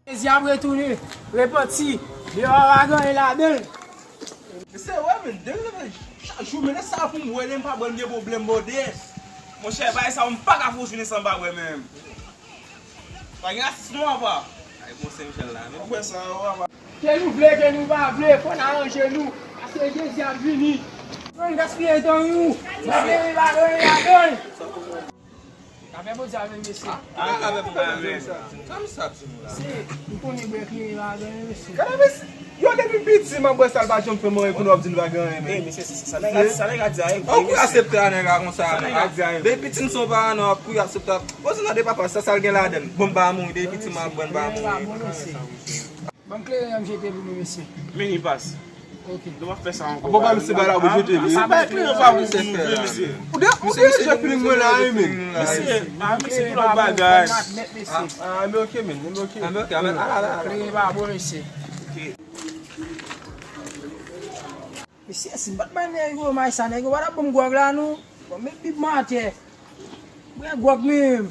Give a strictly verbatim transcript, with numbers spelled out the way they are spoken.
Jezi ap retounen, repanti, deyò a pa gen anyen ladan l. Mesye, wè, men, de, de, de, chak jou, men, lè sa pou m wè, lè m pa bwè, m gen pwoblèm, bòdè. Monchè, bagay sa, m pa ka fè yon jounen san m pa bwè, men. Pa gen atis non, apa. Ay, bon, Sen Michèl la, men. Ou kwè sa, ou, apa. Ke nou vle, ke nou pa vle, fò n aranje nou. Paske Jezi ap vini. Ann gaspiye tan nou. Sa vle, li pa gen anyen ladan l. Afè Bondye avè mesye. Ah, avè Bondye avè sa. Sa m sa di nou la? Se, m konnen bwè kleren pa gen anyen, mesye. Gade mesye. Yo, depi piti m ap bwè sa, l pa janm fè m anyen, kounye a w ap di l pa gen anyen, men. Ey, mesye, sa nèg la, sa nèg la di a, ey. Ou kou aksepte a nèg la konsa, nèg la di a, ey. Depi piti m se yon parano, ap kou aksepte. Poze nan de papa, sa, sa l gen ladan l. Bon, m pa mouri, depi piti m ap bwè, m pa mouri. Ban m kleren an m jete pou nou, mesye. Men li pas. Ok. Nou pa fè sa ankò. Bon, ba misye bay la pou jete li. Misye bay kleren pa pou nou vre, mesye. Ou de, ou de jwe film mwen la, wi, men. Mesye, ah, mesye, pou lòt bagay. Ah, men ok, men, men ok. Ah, men ok, ah, men ala, ala, ala. Kleren pa bon, mesye. Ok. Mesye, si m pa t bay nèg yo may sa, nèg yo pa t ap ban m gwòg la, non. Bon, met bib mwen atè. Bwè gwòg menm.